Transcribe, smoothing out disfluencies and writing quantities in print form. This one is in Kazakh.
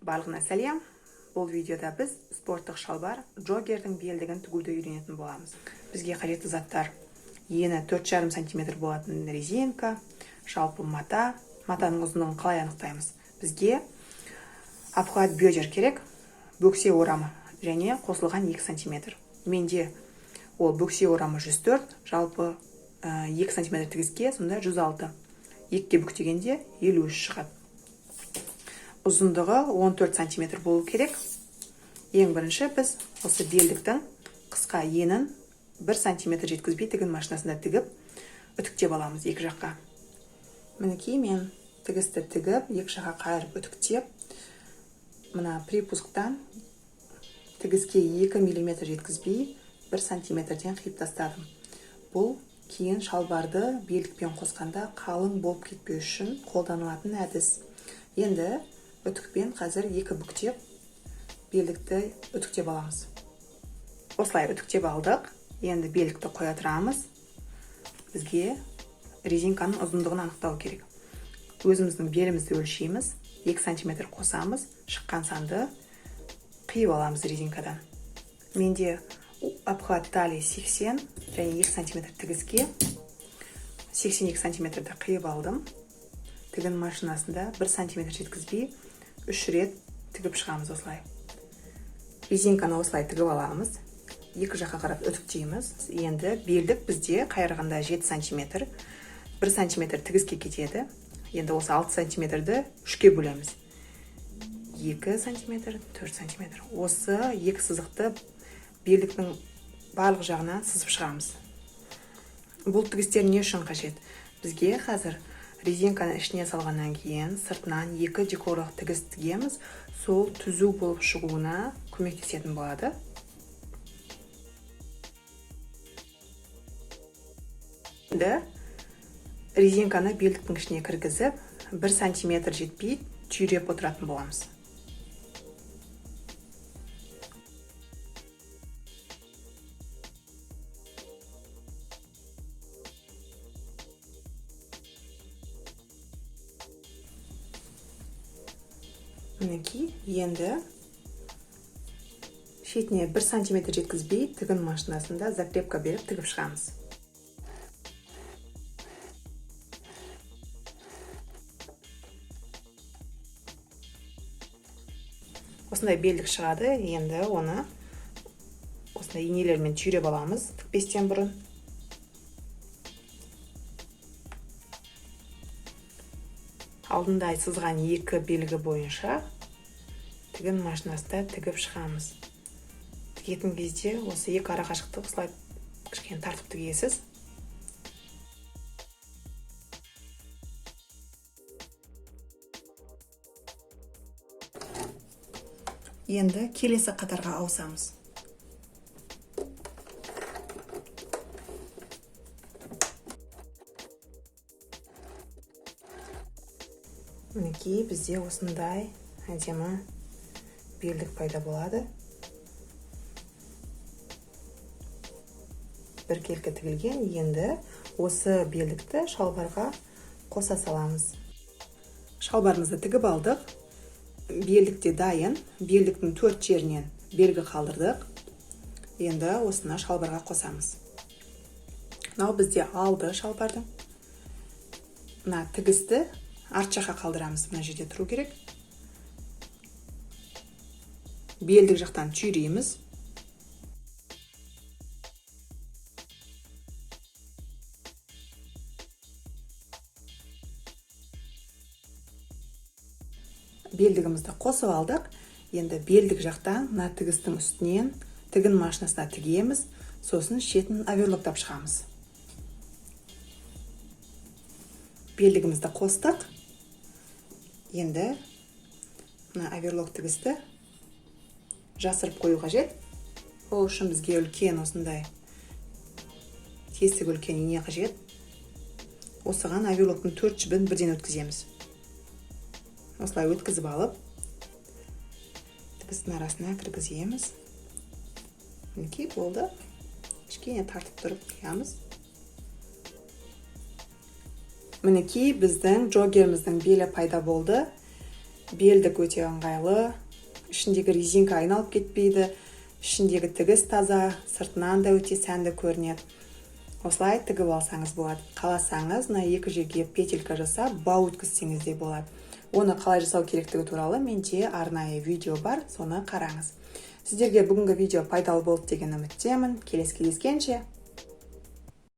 Барлығына сәлем. Бұл видеода біз спорттық шалбар джоггердің белдігін тігуді үйренетін боламыз. Бізге қажетті заттар: ені 4,5 сантиметр болатын резинка, жалпы мата. Матаның ұзындығын қалай анықтаймыз? Бізге обхват бедер керек, бөксе орамы және қосылған 2 сантиметр. Менде ол бөксе орамы 104, жалпы 2 сантиметр тігіске, сонда 106. Екіге бүктегенде 53 шығады. Ұзындығы 14 сантиметр болу керек. Ең бірінші біз осы белдіктің қысқа енін 1 сантиметр жеткізбей тігін машинасында тігіп, үтіктеп аламыз екі жаққа. Мінекей, мен тігісті тігіп, екі жаққа қайырып үтіктеп, мына припусктан тігіске 2 миллиметр жеткізбей 1 сантиметрден қиып тастадым. Бұл кейін шалбарды белдікпен қосқанда қалың болып кетпеу үшін қолданылатын әдіс. Енді үтікпен қазір екі бүктеп белдікті үтіктеп аламыз. Осылай үтіктеп алдық. Енді белдікті қоя тұрамыз. Бізге резинканың ұзындығын анықтау керек. Өзіміздің белімізді өлшейміз, 2 сантиметр қосамыз, шыққан санды қиып аламыз резинкадан. Менде обхват талии 80 және 2 сантиметр тігіске 82 сантиметрді қиып алдым. Тігін машинасында 1 сантиметр жеткізбей 3 рет тігіп шығамыз осылай. Резинканы осылай тігіп аламыз. Екі жаққа қарап үтіктейміз. Енді белдік бізде қайырғанда 7 сантиметр, 1 сантиметр тігіске кетеді. Енді осы 6 сантиметрді 3-ке бөлеміз. 2 сантиметр, 4 сантиметр. Осы екі сызықты белдіктің барлық жағынан сызып шығамыз. Бұл тігістер не үшін қажет? Бізге қазір резинканы ішіне салғаннан кейін сыртынан екі декорлық тігіс тігеміз, сол түзу болып шығуына көмектесетін болады. Енді резинканы белдіктің ішіне кіргізіп, 1 сантиметр жетпей түйреп отыратын боламыз. Мінекей, енді шетіне 1 сантиметр жеткізбей тігін машинасында закрепка беріп тігіп шығамыз. Осындай белдік шығады. Енді оны осындай инелермен түйреп аламыз тікпестен бұрын. Алдында сызған екі белгі бойынша тігін машинасында тігіп шығамыз. Тігетін кезде осы екі ара қашықтық осылай кішкене тартып тігесіз. Енді келесі қатарға ауысамыз. Мінекей, бізде осындай әдемі белдік пайда болады. Біркелкі тігілген. Енді осы белдікті шалбарға қоса саламыз. Шалбарымызды тігіп алдық. Белдік те дайын. Белдіктің 4 жерінен белгі қалдырдық. Енді осыны шалбарға қосамыз. Мынау бізде алды шалбардың. Мына тігісті арт жаққа қалдырамыз. Мына жерде тұру керек. Белдік жақтан түйрейміз. Белдігімізді қосып алдық. Енді белдік жақтан мына тігістің үстінен тігін машинасына тігеміз, сосын шетін оверлоктап шығамыз. Белдігімізді қостық. Енді мына оверлок тігісті жасырып қою қажет. Ол үшін бізге үлкен осындай тесік үлкен ине қажет. Осыған оверлоктың 4 жібін бірден өткіземіз. Осылай өткізіп алып, тігістің арасына кіргіземіз. Мінекей, болды. Кішкене тартып тұрып қиямыз. Мінекей, біздің джоггеріміздің белі пайда болды. Белдік өте ыңғайлы, ішіндегі резинка айналып кетпейді, ішіндегі тігіс таза, сыртынан да өте сәнді көрінеді. Осылай тігіп алсаңыз болады. Қаласаңыз, мына екі жерге петелька жасап, бау өткізсеңіз де болады. Оны қалай жасау керектігі туралы менде арнайы видео бар, соны қараңыз. Сіздерге бүгінгі видео пайдалы болды деген үміттемін. Келесі кездескенше!